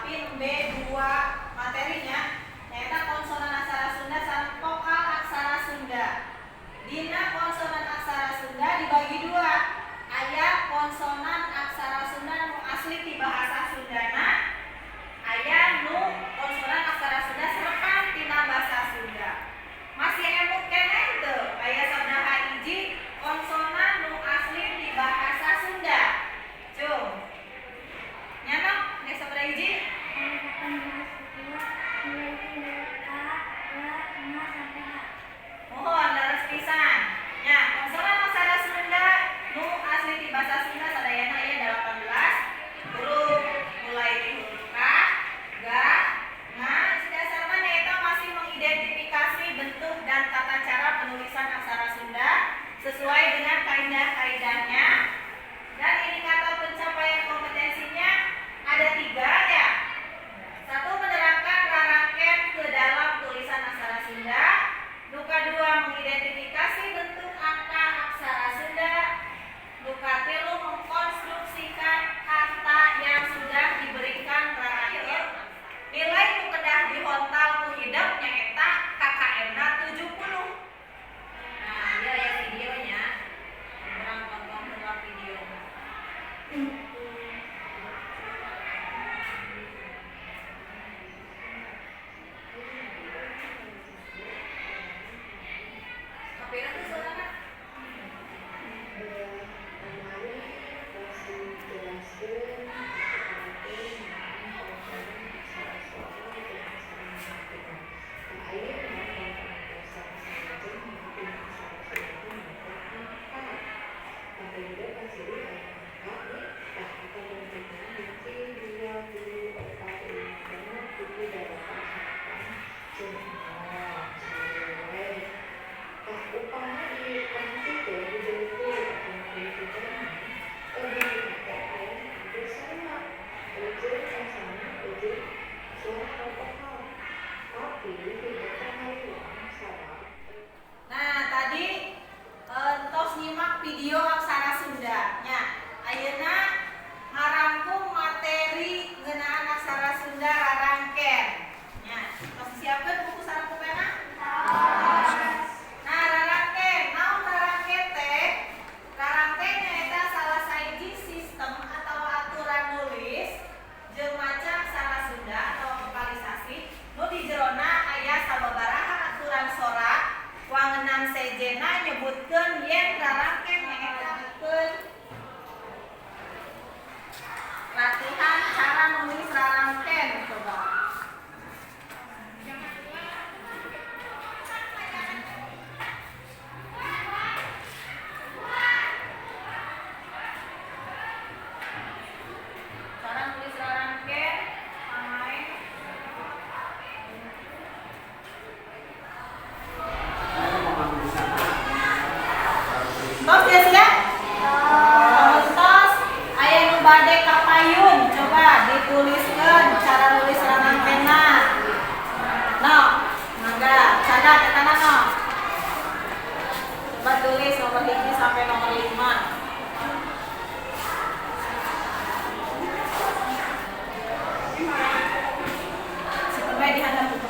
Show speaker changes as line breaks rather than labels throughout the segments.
Tapi nembe dua materinya, nyaeta konsonan aksara Sunda sareng vokal aksara Sunda. Dina konsonan aksara Sunda dibagi dua. Aya konsonan aksara Sunda nu asli ti bahasa Sundana, aya nu konsonan aksara Sunda serepan tina bahasa Sunda. Masih emut keneh teu? Aya sabaraha hiji konsonan nu asli ti bahasa Sunda? Cung. Nyanak geus sabaraha hiji?
18 mulai huruf K, G, N sampai H.
Mohon leres pisan. Nya, konsonan aksara Sunda nu asli ti bahasa Sunda sadayana aya 18 huruf, mulai ti huruf K, G, N. Dasar mah nyaeta masih mengidentifikasi bentuk dan tata cara penulisan aksara Sunda sesuai dengan kaidah-kaidahnya. Dan indikator pencapaian kompetensinya ada tiga ya. Satu, menerapkan rarangken ke dalam tulisan aksara Sunda. Nu kadua, mengidentifikasi bentuk angka aksara Sunda. Nu katilu, mengkonstruksikan kata yang sudah diberikan rarangken. Nilai nu kedah dihontal ku hidep nyaeta KKM na 70. Nah, ieu aya videonya. Urang tonton heula video. Kapira tuh suarana?
Kemarin pas dijelaskan, diperhatikan mengenai konsonan aksara suara dan aksara mematikan. Nah, ayeuna konsonan dasar salajengna tina aksara Sunda teh nyaeta angka. Tah, ieu teh ciri aya angka nya, tah eta bentukna hiji, dua, tilu, opat, lima, genep, tujuh, dalapan, salapan, jeung nol. Sawieu. Tah, upama diperhatikeun dijeuleukeun atau dipicenan, bentukna teh aya hampir sarua. Jeung konsonan jeung suara atau vokal. Tapi hidep teh hariwang sabab
Nah, tadi tos nyimak video aksara Sunda nya. Ayeuna ngarangkum materi ngeunaan aksara Sunda rarangken. Nya, tos disiapkeun buku sareng pulpena? Nah, rarangken, naon rarangken teh? Rarangken nyaeta salah sahiji sistem atau aturan nulis jeung maca aksara Sunda atau vokalisasi nu di jerona aya sababaraha aturan sora. Wangenan sejenna nyebutkeun yen rarangken nyaeta latihan cara nulis rarangken, coba. Cara nulis rarangken pamain. Tos ya siap? Tos, aya nu bade ka payun, coba dituliskeun cara nulis rarangkenna. No, mangga, catat etana no. Coba tulis nomor 1 sampai nomor 5. Simpen bae di handap buku.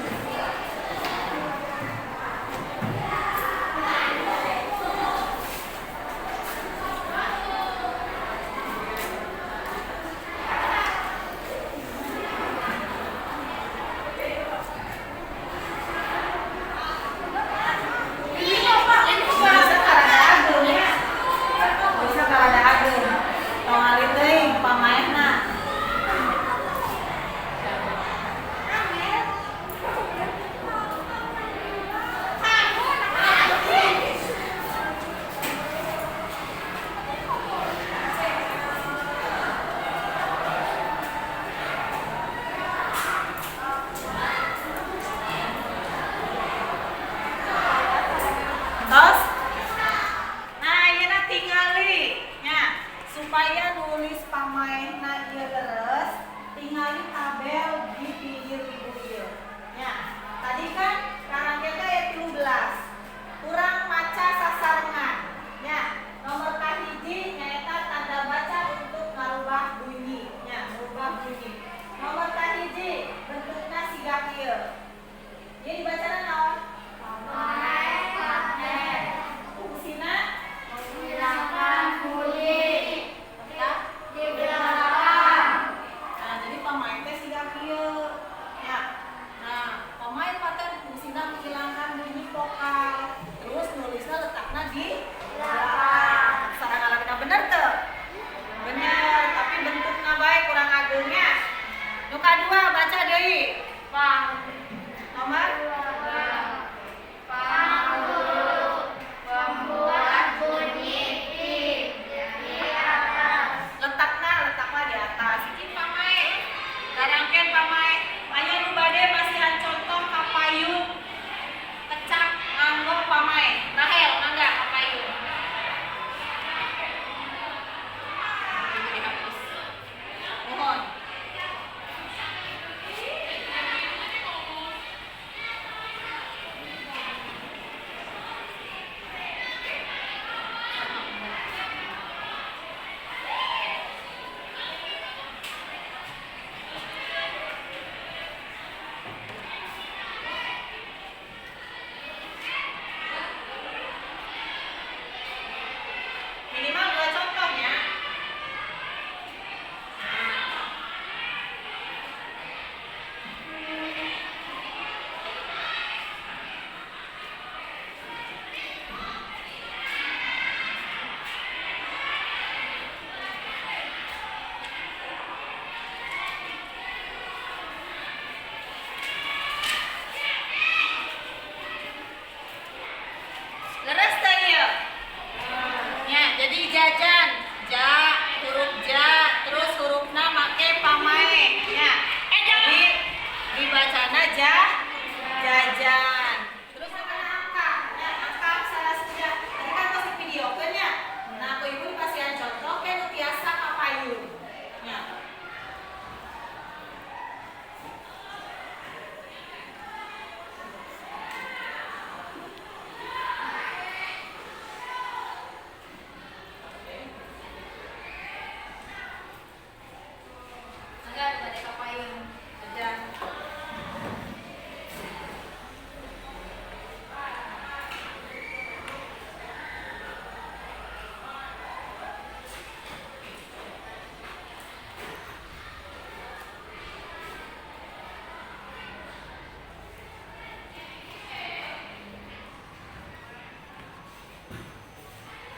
Mangga nu bade ka payun aja.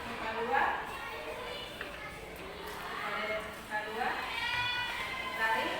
Angka 2. Ada angka 2. Tarik.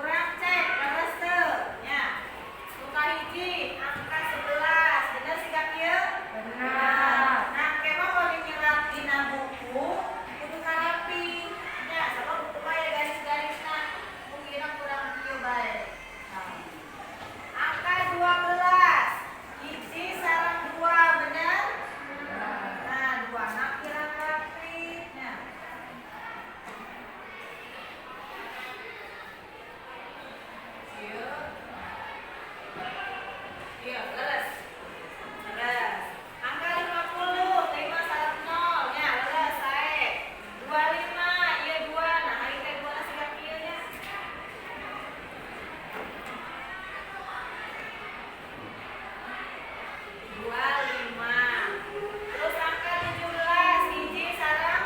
Kurang cek leres teu nya. Nu kahiji angka 11, bener siga kieu?
Benar.
Nah, ke mah kalau nyerat dina buku kudu karapi nya, sabab buku mah aya garis-garisna. Mungkin kurang kieu bae. Nah. Angka 12, hiji sareng 2, bener? Nah, 2 na kirang rapi nya. Ieu. Iya, leres. Leres. Angka 50, 5 sareng 0 nya, leres sae. 25, ieu 2, nah ari teh 2 na siga kieu nya. 25. Terus angka 17, hiji sareng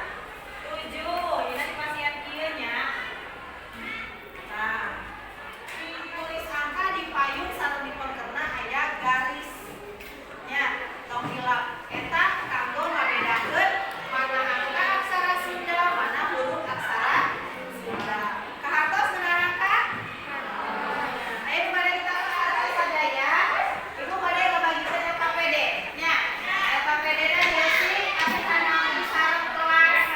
7. Ieu dipasihan kieu nya. Nah, tulis angka di payun sareng di pengkerna aya garis nya, tong hilap eta kanggo ngabedakeun mana angka aksara Sunda, mana huruf aksara Sunda. Kahartos ngeunaan angka? Ayo nu bade ditaros sadaya, ibu bade ngabagikeun LKPD nya. LKPD na dieusi asupan naon sareng kelas,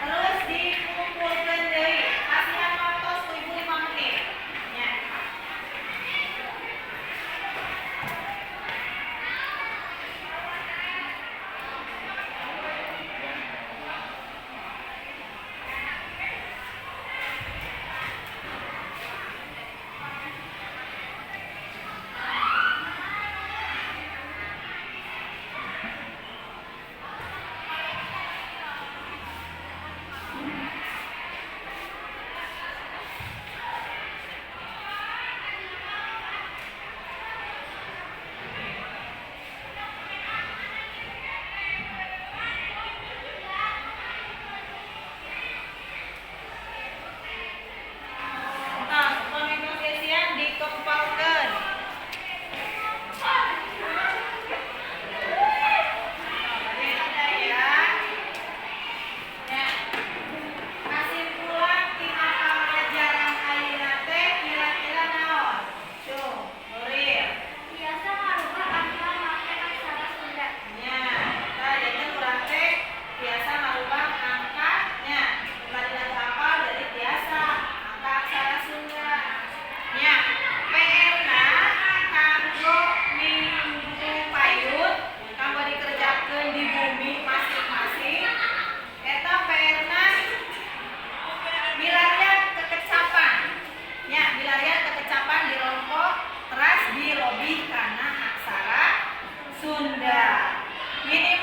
terus dikumpulkeun deui, kasihan waktos ku ibu 5 menit nya. Nah, pengindonesian dikempalkeun. Sadaya. Ya. Kasimpulan tina pangajaran ayeuna teh kira-kira naon? Cung, Nuril.
Biasa ngarubah angka make aksara Sunda.
Nya, tah janten urang teh biasa ngarubah angka nya. Tadina teu hafal jadi biasa angka aksara Sunda. Nya, PR na kanggo minggu payun kanggo dikerjakeun di bumi masing-masing. Eta PR na milarian kekecapan. Nya, milarian kekecapan di rongko teras dirobih kana aksara Sunda. Minimal